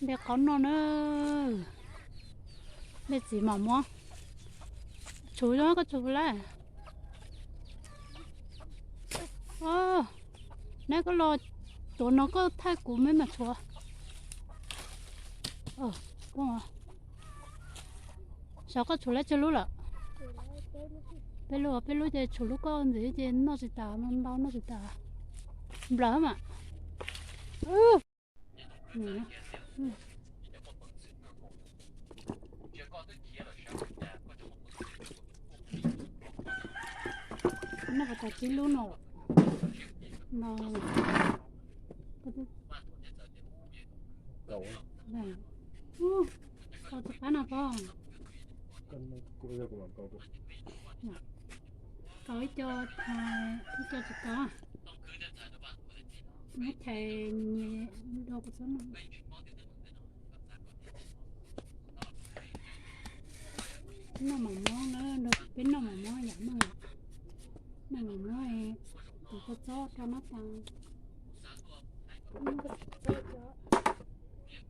Npej qaub noj na. Npej txiv mam muab. Tshuv zoo koj tshuv lawm. Neb koj los tuav no koj thaij kuv me mam tshuav. Sav koj tshuav lawm tsawg lub lawm? Peb lub, peb lub ces tshuav lub koj ntxiv ces noj tsis tas, ntau noj tsis tas. Nplawm mas. Noj puas tas tib lub no? No, koj twb, koj twb pab no pog. Kaus ib co, ib co tsis kaus. Muab chais nyias do kuv txhob noj. Noj mov mob na, peb noj mov mob yam noj. Noj mov mob, tus kua txob rau nab tas,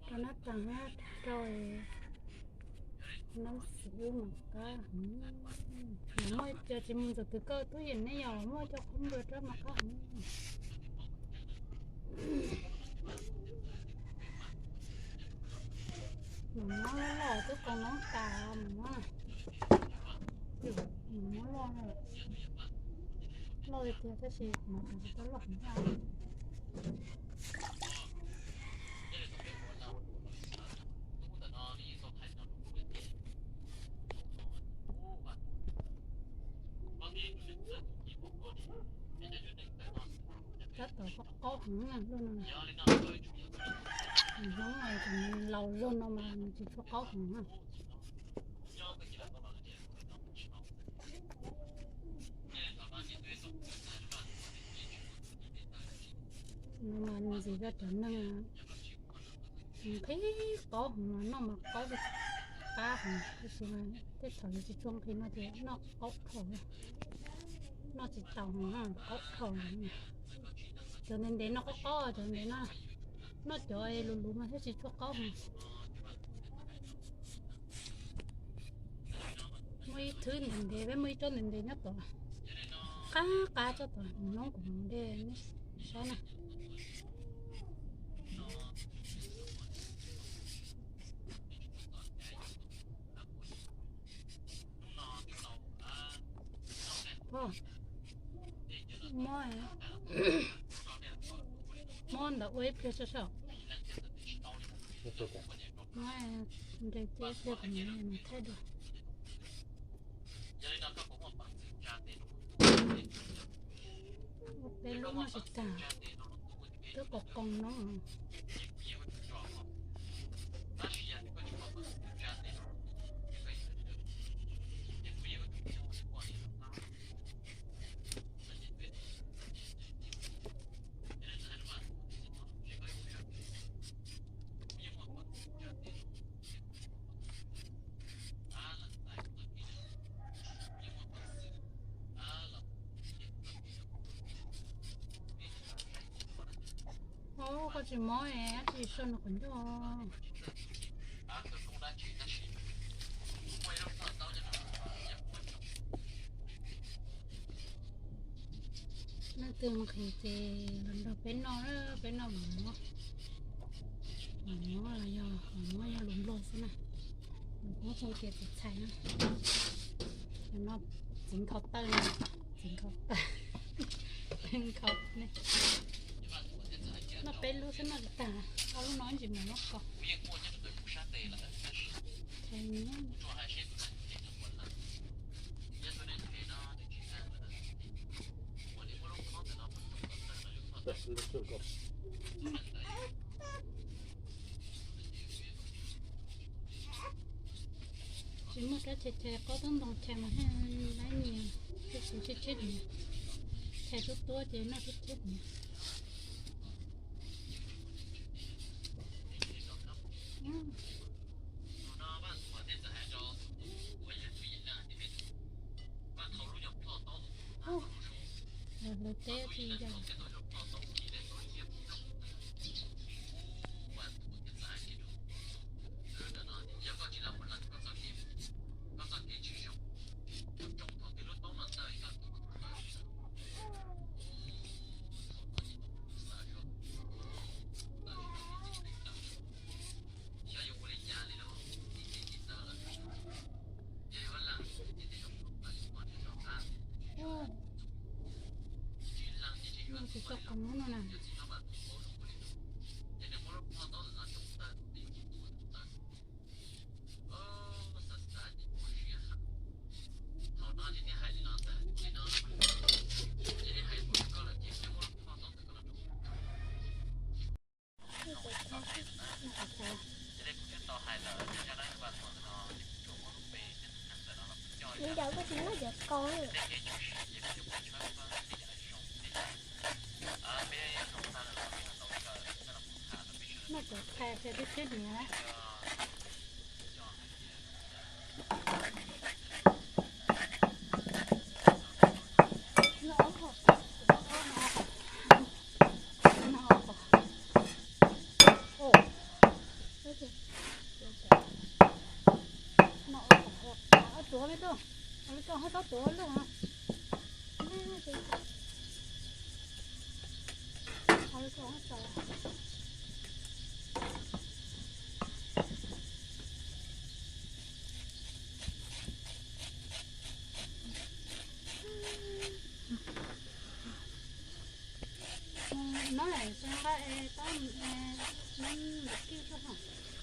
rau nab tas, rau nab xim ub mas qab heev. Muaj cov tsis mus ntxuav twg koj tub yeem neb yog muaj cov qhob npua rau mas qab heev. Mus muab loj loj twb qau noob tas mus muab, mus muab loj loj li tiag tab sis mus tsis tau loj heev. Tab tom qaub heev lub no, nws hlob laus zog no mas nws tsis tshua qaub heev na. Nws mas nws ntxiv rau cov neeg nqhis qaub heev mas noj mas qaub qab heev, tab sis mas tej thaum yus tsis tshua nqhis no ces noj qaub dhau, noj tsis tau heev, qaub dhau. Cov ntev ntev noj qaub qaub, cov ntev no noj cov luv luv mas thiaj tsis tshua qaub heev. Muaj ib thwb ntev ntev, peb muaj ib tsob ntev ntev nyob tod, qab qab tsob tod, nws noob kuv mus de nej saib na. Muab, muab ntawd ua ib pliag soj soj. Muab nres cia ib pliag kom nws thaij dua. Ua peb lub noj tsis tag, twb qoos qoos no. Koj tsis mob es dab tsi soj nws qhov ncauj. Leej twg nqhis ces los nrog peb noj, peb noj mov, mov los yog mov yog lus Nplog xwb na, lus Hmoob xyoo tias txiv txhais na. No txiv nkhaus tawj, txiv nkhaus tawj, nkhaus ne. Noj peb lub xwb noj tsis tag, ob lub no ntsis mus noj ko. Tsis muaj rab chais chais, qaub tub ntoo chais mas thiaj laib nyias, tsis tshiab tshiab, chais tuab tuab ces noj tshiab tshiab. Lawv teb tsis yog. Nws cov kuj tsis muab cov ko. Muab cov qhia thiab tib tib niam. Tuav me tub, me tub ho txhob tuav lawm.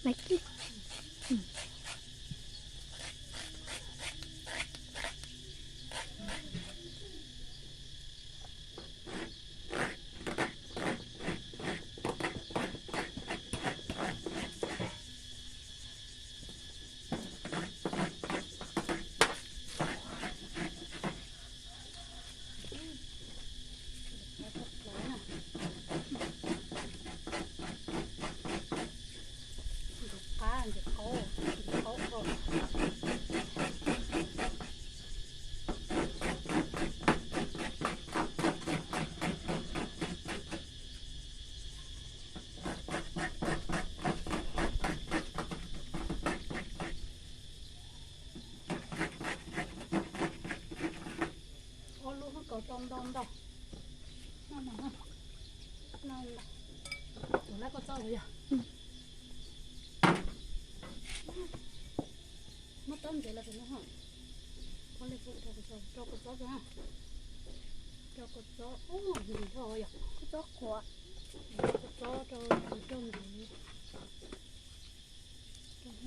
Maiv kib. Ob lub hwj kaus tau ntau ntau. Tus lab koj txob ua yog. Muab taub ntsev los tus no ho. Koj li rau kua txob, rau kua txob, rau kua txob, ub, ntim dhau yom. Kua txob qhuav, kua txob rau, rau ntsev.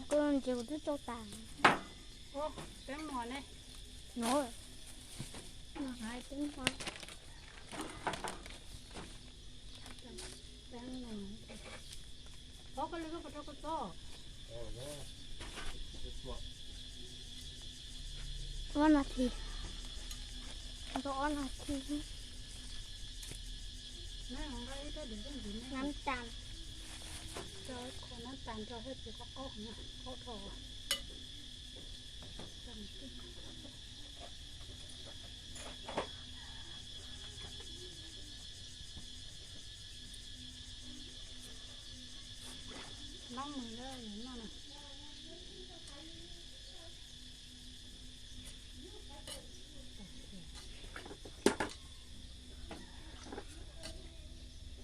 Kua ntsev kuv twb rau tas. Teeb muas ne. No, no hais teeb muas. Ob, koj li koj puas rau kua txob? Ob nas this, rau ob nas this. Nab tas, rau qhov nab tas rau thiab ces qaub qaub, qaub dhau. Nab mus noj na.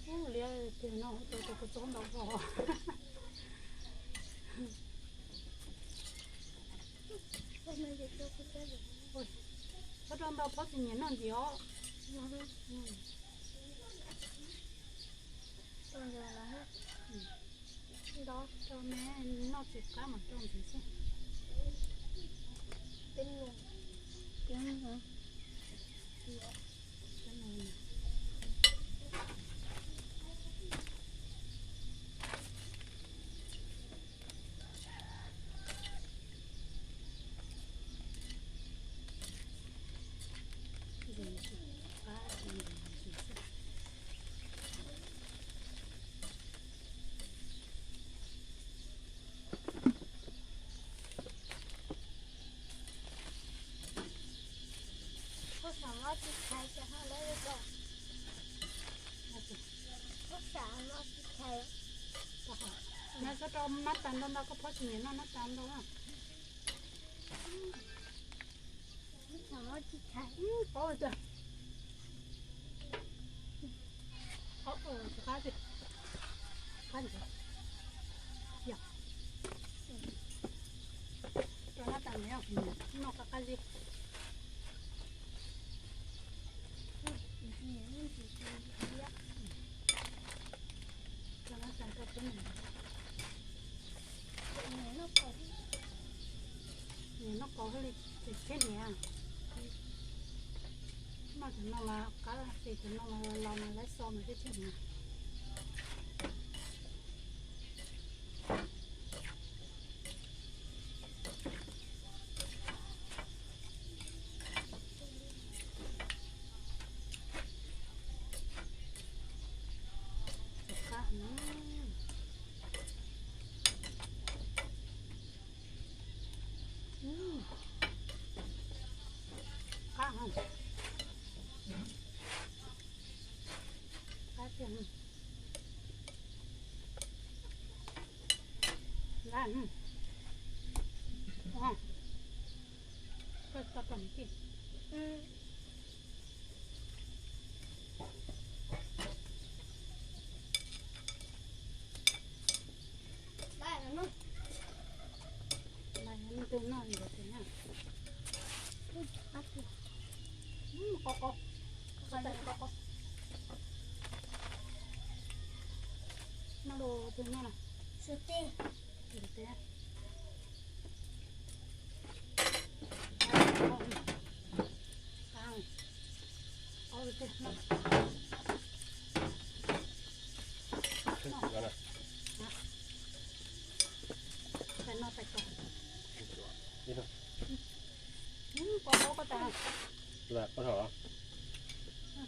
Ub, liab tiag no, rau kua txob ntau dhau. Txhob rau ntau, phob tsis nyiam noj ntxiv os. Nto rau me, noj tsis qab mas rau ntxiv xwb. Peb, peb, Nyob txhob rau nab tas ntau ntau, koj phob tsis nyiam noj nab tas ntau na. Paub tiag. Qab, qab ntxiv. Yog. Rau nab tas ntxiv, noj qab qab zib. Rau nab tas rau peb mus. Nyiam noj qos thiaj li tsis tshiab hniav. Noj cov no mas qab, ces cov no los mas laib xo mas thiaj tshiab hniav.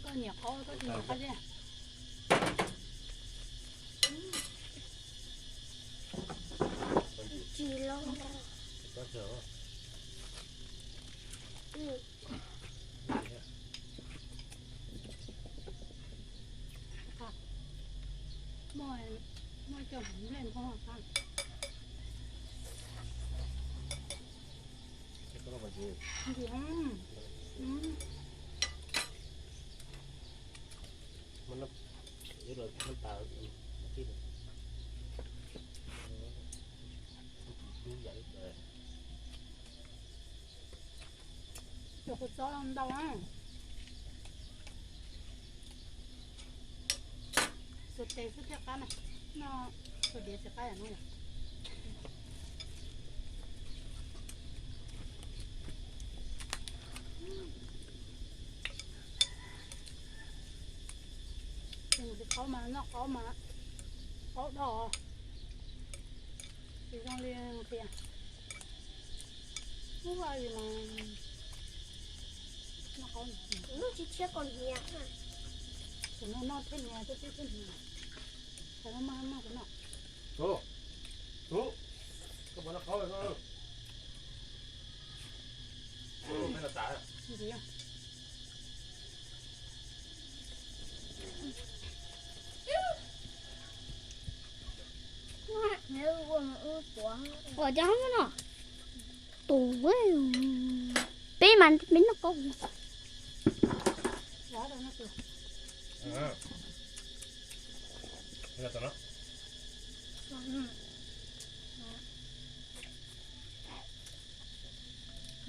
Koj nyiam qaub, koj tsis nyiam qab zeb. Tsis los. Muaj, muaj cov nplej npog qab. Cov kua txob ntau na. Xuas tes xwb thiaj qab na. No, xuas diav tsis qab yam no yom. Tus qaub mas noj qaub mas qaub dhau, tsis zoo li qhia. Ub, ua li mas noj qaub, noj tsis tshiab koj hniav. Kuv noj noj thiab hniav, twb tib thiab hniav. Thaum no maj maj kuv noj. Ub, ub, koj puas noj qaub no? Ntxiv. Ua cas no? Tus peb mas peb noj qaub.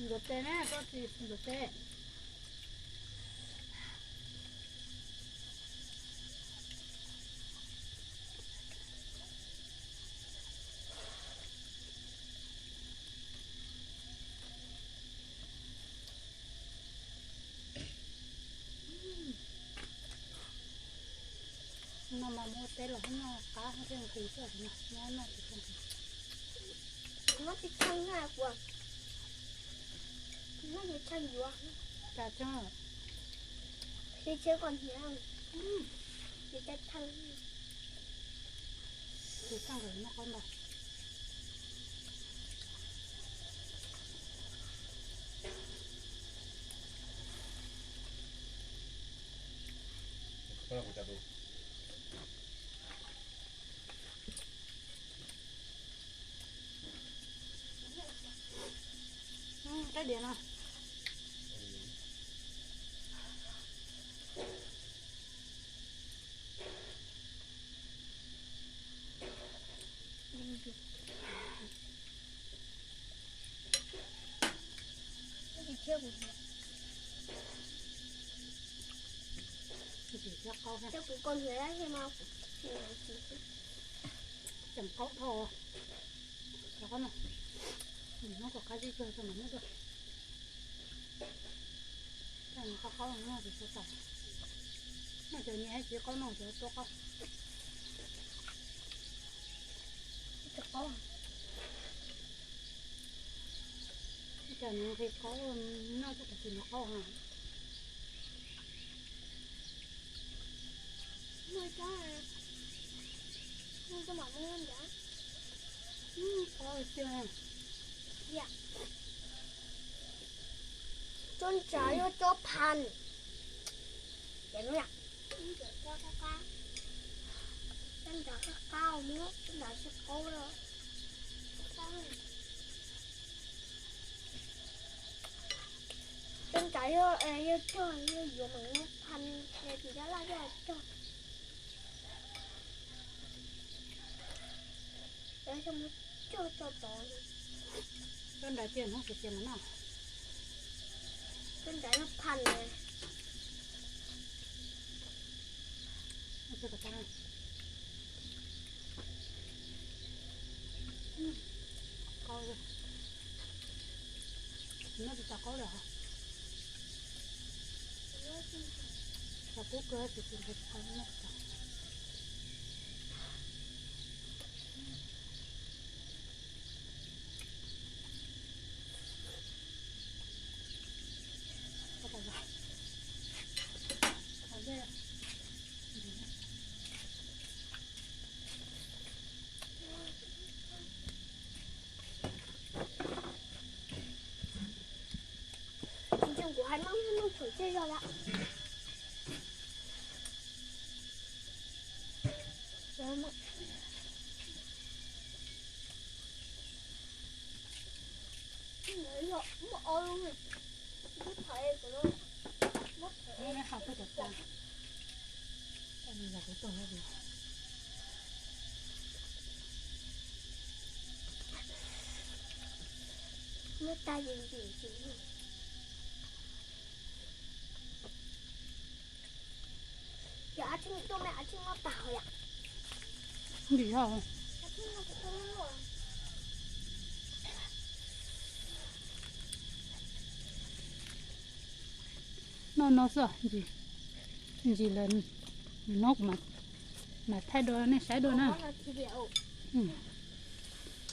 Ntxuav tes na, koj tsis ntxuav tes. No mas muab teb los noj qab thiaj nqhis xwb no, nyob noj tsis tshua nqhis. Noj tsis tshua nqhis, noj tsis tshua yuav. Cas tseeb, tsis tshua koj hniav, tsis tshua tshee. Tsis tshua nqhis noj qab ntau. Qab diav no. Cov kuv koj hniav dab tsi mas tseem qaub dhau. Cov qab no, nim no kom qab zib zog tso mam muab dua. Cov qaub qaub no tsis tshua tau. Noj cov nyias tsis qaub, noj cov tuab qaub. Cov qaub, cov nyias nqhis qaub, noj cov qub tsis nyias qaub ha. Cov ntsav yuav cov phan. Cov ntsav qab qab, muab cov ntsav sib qaub lawm. Cov ntsav yog, yog cog yog yuav mas muab phaj, tsis coj laj coj cog. Coj muab cog tso tod. Cov ntsav cia hnub xiav xiav mas noj. Cov ntsav yog phaj na. Qaub, noj tsis tau qaub lawm. Cov kub kawg tab sis tsis tau noj tau. Kuv hais maj maj txhawm tseg zog lawm. Muaj ob lub, muab thaiv, muab thaiv. Muab tag ntsim ntsim. Yog ab tsi tuaj me ab tsi noj tag yom. Ntsim yog. Noj no xwb, ntsim, ntsim lawm, noj kuv mam thaij dua nej saib dua na.